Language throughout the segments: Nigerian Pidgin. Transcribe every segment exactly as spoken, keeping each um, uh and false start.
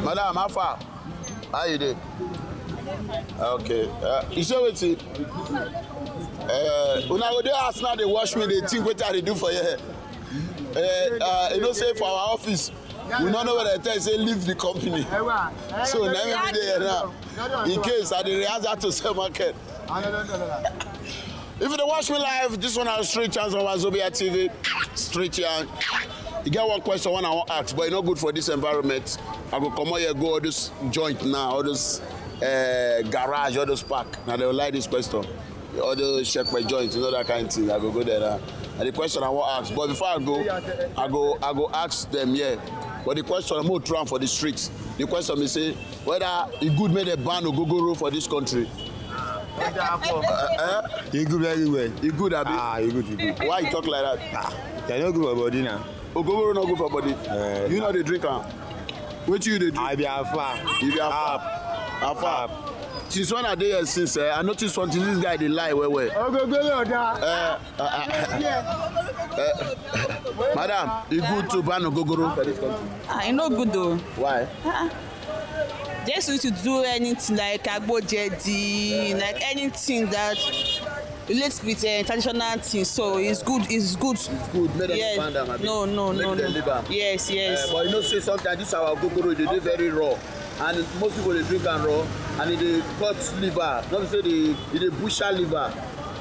Madam, how far? How you dey? Okay. Uh, you say wetin? Uh, una go dey house now dey watch me dey think wetin I dey do for here. Uh, uh, you know say for our office, we no know whether I tell you say leave the company. So na me be there now. In case I dey rehearse that to sell market. If you dey watch me live, this one na Street Chance on Wazobia T V. Street Chance. You get one question one I wan ask, but e no good for this environment. I go comot here go all this joint now, all this uh, garage, all this park. Now they will like this question. All the shepe joint, you know that kind of thing. I go go there now. And the question I wan ask, but before I go, I go, I go ask them here. But the question I'm trying for the streets. The question is say whether e good make dem ban ogogoro for this country. Uh, uh, E good very well. E good, abi? Ah, e good, e good. Why you talk like that? Ah, they no good for body now. Ogogoro no good for body. Eh. You no dey drink am. Wetin you dey drink? I be Afa. You be Afa. Afa. Since when I dey here since, eh, I notice something. This guy dey lie well well. Ogogoro oda. Uh, uh, uh, uh, madam, e good to ban ogogoro for this country. Ah, e no good o. Why? Just need to do anything like agbojedi, like anything that relates with uh, traditional things. So it's good. It's good. Good, make dem Yes. ban am, abi? No, no, Make no, dem no. Leave am. Yes, yes. Uh, but you know say sometimes this our ogogoro dey dey very raw, and most people dey drink am raw, and e dey cut liver. No be say dey e dey busha liver,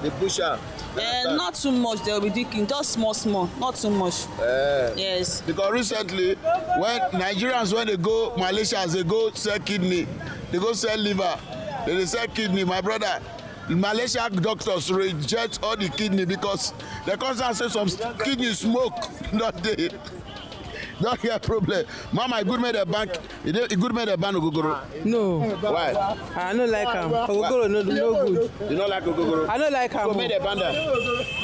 dey busha. Uh, not too much. They will be drinking just small, small, not too much. Uh, Yes. Because recently, when Nigerians when they go Malaysia, as they go sell kidney, they go sell liver, they dey sell kidney. My brother, Malaysia doctors reject all the kidney because they come say some kidney smoke don dey don get problem. Mama, e good make dem ban e dey e good make dem ban ogogoro. No, Why? I no like am. Ogogoro no no good. You no like ogogoro? I no like am. So make dem ban am.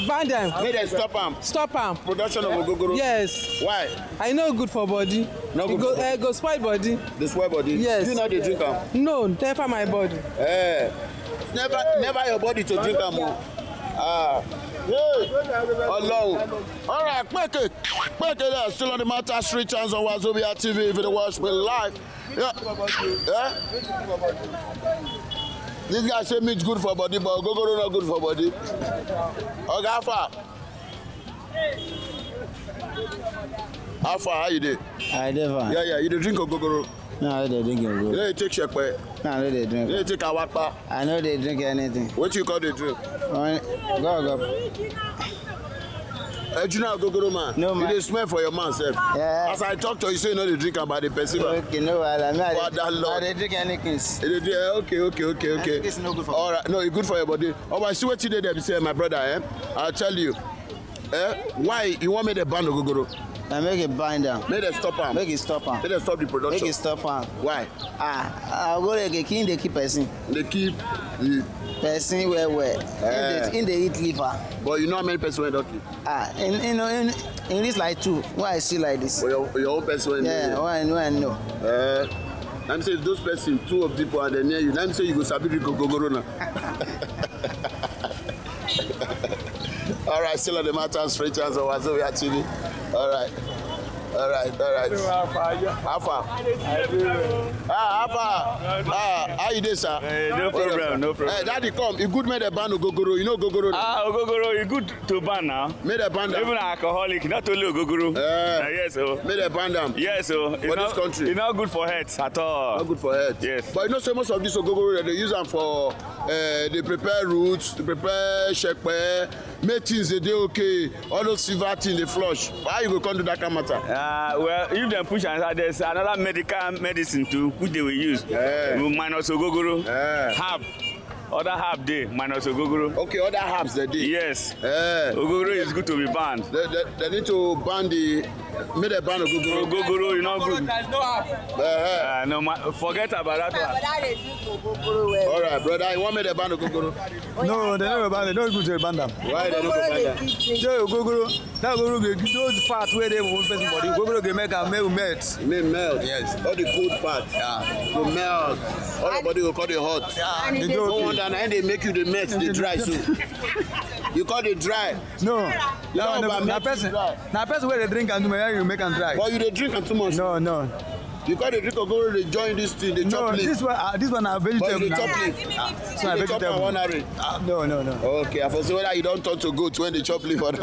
Ban dem. Make dem stop am. Stop am. Production of ogogoro. Yes, Why? I no good for body. No E good go for eh, go spoil body. Dey spoil body. Yes. You no dey drink am. No, never my body. Eh. Never never your body to drink am o. Ah. Ọlọ́run. All right, peke peke there still on the matter, Street Chance on Wazobia T V if you dey watch me live. Yeah. Yeah. This guy say meat good for body, but ogogoro no good for body. Oga Afa. How far? How you dey? I dey fine. Yeah, yeah. You dey drink ogogoro? No, I no dey drink You ogogoro. No dey take shepe? No, I no dey You drink. No dey take awapa? I no dey drink anything. Wetin you come dey drink? When, go, go. Ejuna ogogoro man. No, man. You dey smell for your mouth sef. Yeah. As I talk to you, say you no dey drink am, but I dey perceive am. Okay, no wahala. Me, I Father dey, Lord. I dey drink any case. You dey drink, eh, okay, okay, okay, okay. This no good for All right, no, e good for your body. All right, see wetin dey there be say, my brother, eh? I tell you. Eh? Why you want make dem ban ogogoro? Na make e bind am. Make dem stop am. Make e stop am. Make dem stop the Make production. e stop am. Why? Ah, ogogoro dey kill the person. They keep the Person well well. Eh. Him dey him dey eat liver. But you know how many person wey don kill? Ah, in in in in this like two. Why I see like this? For your your own person wey Yeah, dey. why I know I know. Uh, let me say if those person two of people are there near you. Let me say you go sabi drink ogogoro now. All right, still on the matter, Street Chance on Wazobia T V. All right. All right, all right. How far? Ah, how far? Ah, how you dey, sir? Eh, no problem, no problem. Eh, daddy, come. E good make dem ban ogogoro. You know ogogoro now? Ah, ogogoro, e good to ban now. Make dem ban am. Even alcoholic, not only ogogoro. Eh. Ah, yes, o. Make dem ban am. Yes, o. It's For not, this country. It's not good for health at all. Not good for health. Yes. But you know say most of this ogogoro dem dey use am for uh, dey prepare roots, dey prepare shepe, make things dey dey okay. All those silver things dey flush. Why you go come do that kind matter? Uh, well, if dem push am, there's another medical medicine too, which they will use. Yeah. We minus ogogoro, Yeah. herb. Other herb dey, minus ogogoro. Okay, other herbs dey dey. Yes. Eh, Ogogoro is good to be banned. they, they, they need to ban the make dem ban ogogoro. Ogogoro, you know, good. Eh, Uh, no, ma- forget about that one. All right, brother, you want make dem ban ogogoro? No, they never ban. They don't good to ban them. Why dem no go ban am? They ogogoro. That ogogoro go give those fat where they won't person body. Ogogoro go make am make melt. Make melt. Yes. All the cold part. Yeah. Go melt. All your body go come dey hot. They No go. Wonder na im dey make you dey melt dey dry so. You come dey dry. No. No, No, no, but na make person. dry. Na person where they drink and do my you make am dry. But you dey drink am too much. No, no. You can't drink ogogoro, they join this thing, they chop leaf. This one, uh, this one are vegetable. But you dey chop leaf. Ah, so I vegetable. One array. Ah, no, no, no. Okay, I for say whether you don't talk to goat when they chop leaf or not.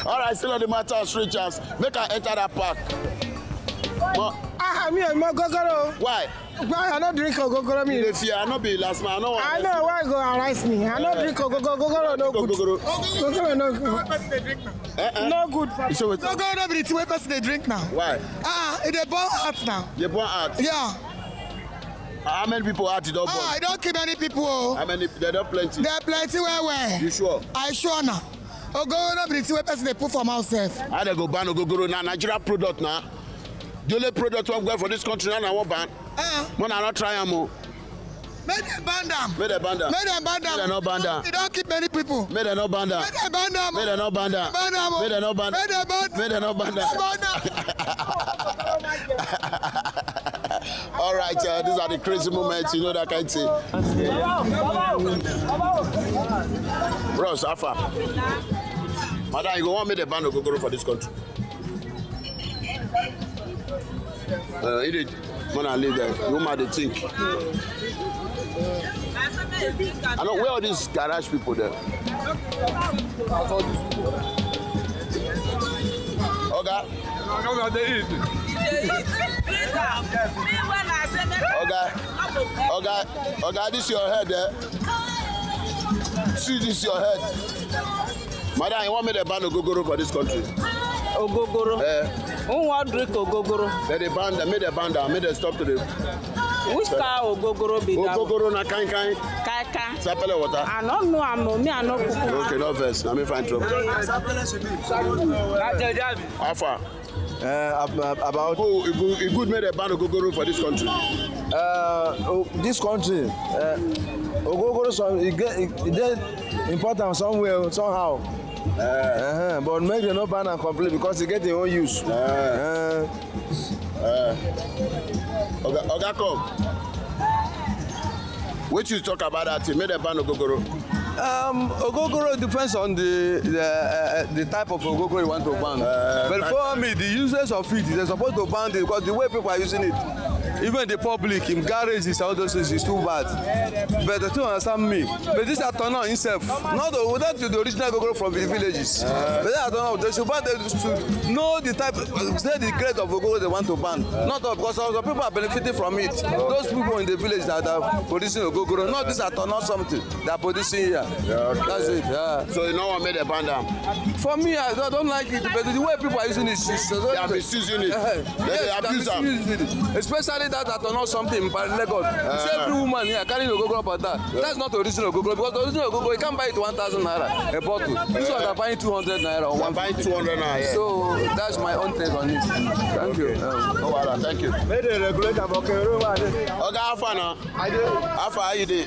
All right, still on the matter of strangers. Make I enter that park. But ah, me and my gogoro. Why? Why I not drink ogogoro? Me. You dey fear? I no be last man. I no want. I know why go arrest me. I not drink ogogoro. Ogogoro no good. Ogogoro. Ogogoro no good. Person dey drink now. Eh, eh. No good for. So wait. Ogogoro no be the thing wey person dey drink now. Why? Ah, e dey burn heart now. Dey burn heart. Yeah. How many people heart you don burn? Ah, I don kill many people. Oh. How many? They don plenty. They plenty well well. You sure? I sure now. Ogogoro no be the thing wey person dey put for mouth sef. How they go ban ogogoro na Nigeria product na? The only product wey go for this country na na one ban. Uh-uh. When I not try am o. Make dem ban am. Make dem ban am. Make dem ban am. Make dem no ban am. E don kill many people. Make dem no ban am. Make dem ban am. Make dem no ban am. Ban am o. Make dem no ban am. Make dem ban. Make dem no ban am. Ban am. All right, uh, these are the crazy moments, you know that kind of thing. Bros, how far? Madam, you go want me to ban ogogoro for this country? Uh, it is. When I leave there, you might think. I know where all these garage people there. Oga. Oga, Oga, Oga, this your head, eh? See this your head. Madam, you want me to ban ogogoro for this country? Ogogoro? Eh. Who want drink ogogoro? They dey ban them, make they ban them, make they stop to the. Which kind ogogoro be that? Ogogoro na kind kind. Kind kind. Sapele water. I no know am o, me I no cook am. Okay, no vex. Na me find trouble. How far? Uh, ab- ab- about. Go, e go, e good make they ban ogogoro for this country. Uh, oh, this country, uh, ogogoro some e get e e dey important somewhere somehow. Uh, but make dem no ban am complete because e get im own use. Uh, uh, oga oga come. Wetin you talk about that thing? Make dem ban ogogoro. Um, ogogoro depends on the the, uh, the type of ogogoro you want to ban. Uh, but for me, the uses of it, they're supposed to ban it because the way people are using it, even the public, in garages, all those things is too bad. But I don't understand me. But this Atonor himself, not the, without the original ogogoro from the villages. But that Atonor, they should ban, they should know the type, say the grade of ogogoro they want to ban. Not all, because some people are benefiting from it. Those people in the village that are producing ogogoro, not this Atonor something they are producing here. Yeah, okay. That's it. Yeah. So you know what made a ban am? For me, I don't, don't like it, but the way people are using it, it's, it's, they are misusing it. Yes, they abuse am. Especially that Atonor something in Lagos. See every woman here carrying ogogoro for that. That's not original ogogoro because the original ogogoro you can't buy it one thousand naira a bottle. This one are buying two hundred naira or one. Buying two hundred naira. So that's my own take on it. Thank you. Um, no wahala. Thank you. Make the regulator for Kero. Oga, how far now? I dey. How far you dey?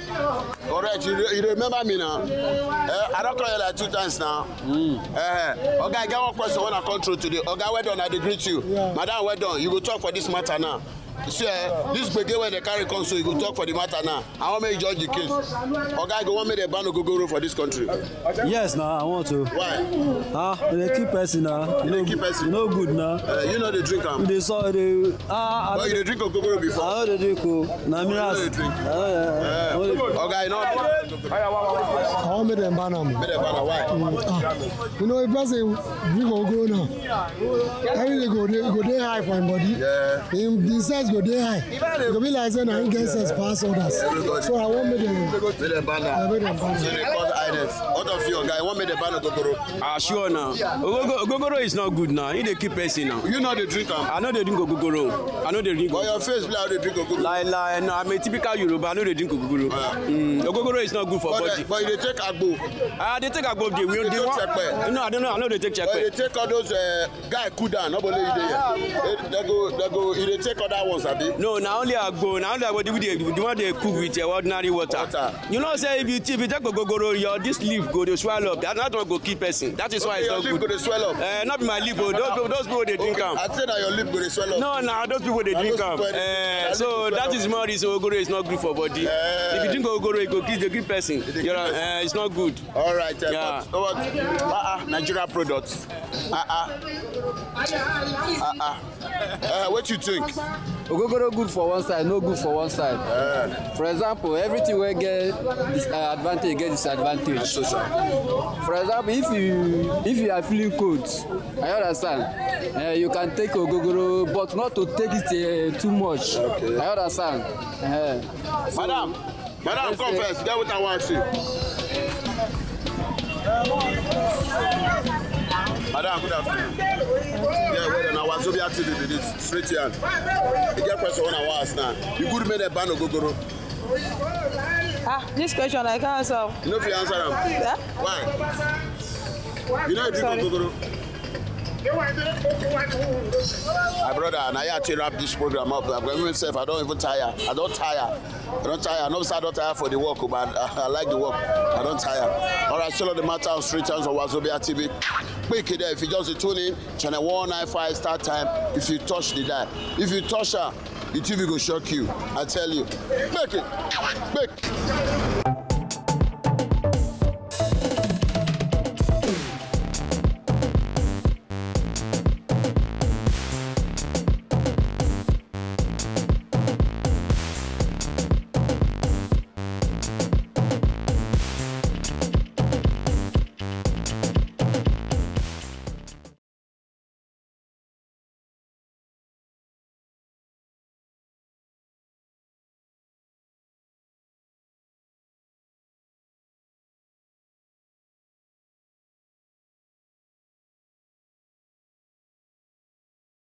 Correct. You, you remember me now? Eh, I don't call you like two times now. Eh, Oga, I get one question when I come through today. Oga, well done. I dey greet you. Yeah. Madam, well done. You go talk for this matter now. See, eh, this gbege wey they carry come, so you go talk for the matter now. I want make you judge the case. Oga, you go want make they ban ogogoro for this country? Yes, na, I want to. Why? Ah, they keep person na. They keep person. No good na. Eh, you know they drink am. They saw they. Ah, but you dey drink ogogoro before? I know they drink o. Na me. You know they drink. Eh. Oga, you know. I want make them ban am. Make them ban am. Why? Ah, you know, if person drink ogogoro now, everything go dey go dey high for him body. Yeah. Him the sense go dey high. E go be like say na him get sense pass others. So I want make them. Make them ban am. Make them ban am. So they cause idleness. What of you, guy? Want make them ban ogogoro? Ah, sure now. Ogogoro is not good now. He dey keep person now. You know they drink am. I know they drink ogogoro. I know they drink. But your face be like they drink ogogoro. Lie, lie. No, I'm a typical Yoruba. I know they drink ogogoro. Mm, ogogoro is not good for body. But you dey take agbo. Ah, they take agbo. They will. They take chepe. No, I don't know. I know they take chepe. But they take all those uh, guy cool down. Nobody you dey here. They, they go, they go. You dey take other ones, abi? No, na only agbo. Na only agbo. The, the, the one they cook with uh, ordinary water. Water. You know, say if you if you take ogogoro, your this leaf go dey swell up. That that one go kill person. That is why it's not good. Your lip go dey swell up. Eh, not be my lip o. Those those people dey drink am. I say na your lip go dey swell up. No, na those people dey drink am. Eh, so that is more reason ogogoro is not good for body. If you drink ogogoro, e go kill dey kill person. You know, eh, it's not good. All right. Eh, yeah. But, but, uh, uh, Nigeria products. Uh, uh. Uh-uh. Uh, what you think? Ogogoro good for one side, no good for one side. For example, everything wey get dis- uh, advantage get disadvantage. Social. For example, if you if you are feeling cold, I understand. Uh, you can take ogogoro, but not to take it uh, too much. I understand. Uh, Madam, madam, come first. Get what I want to. Madam, good afternoon. Yeah, well, now Wazobia T V be this straight here. You get question when I want ask now. You good men ban ogogoro. Ah, this question I can't answer. You know if you answer them. Yeah? Why? You know you drink Sorry. Ogogoro. My brother, now I take wrap this program up. I'm going myself. I don't even tire. I don't tire. I don't tire. I know I don't tire for the work, but I, I like the work. I don't tire. All right, still on the matter of street times on Wazobia T V. Quick there, if you just tune in, channel one nine five start time. If you touch the die, if you touch her, the T V go shock you. I tell you, make it, make.